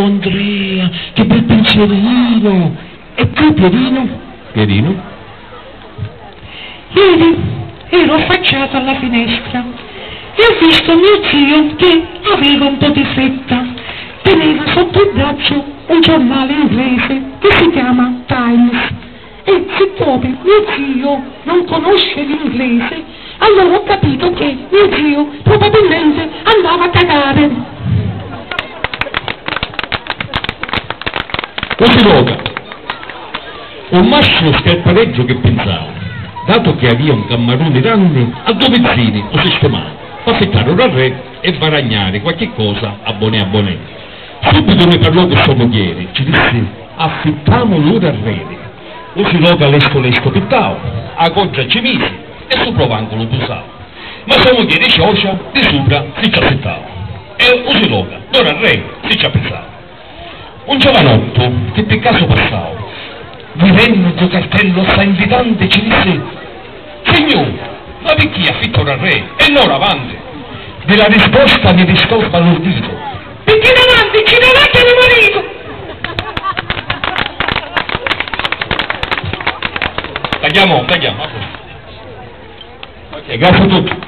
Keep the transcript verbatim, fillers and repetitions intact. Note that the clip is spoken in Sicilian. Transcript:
Andrea, che bel pensierino! E tu, Pierino? Pierino? Ieri ero affacciato alla finestra e ho visto mio zio che aveva un po' di fretta. Teneva sotto il braccio un giornale inglese che si chiama Times. E siccome mio zio non conosce l'inglese, allora ho capito che mio zio probabilmente andava a cagare. Così loca, un mastru scarpareggio che pinsau, dato che avia un cammaruni ranni, a dui vizzini u sistimau, p'affittari un arrè e varagnari qualchi cosa a bonè a bonè. Subito mi parlò cu so mugghieri, ci dissi: "Affittamu l'urarreri." Usi loca lestu lestu pittau, a coggia ci misi e supra u vanculu pusau. Ma so mugghieri ciocia di supra si ci assittau. E usi loca, d'ora arrè, si ci appizzau. Un giovanottu chi pi casu passau, vidennu ddu cartellu assai nvitanti, ci dissi: "Signuri, ma picchì affitta un arrè e no un avanti?" Di la risposta mi ristò sbalurditu: "Picchì davanti ci travagghianu maritu!" Tagghiamu, tagghiamu. Ok, grazie a tutti.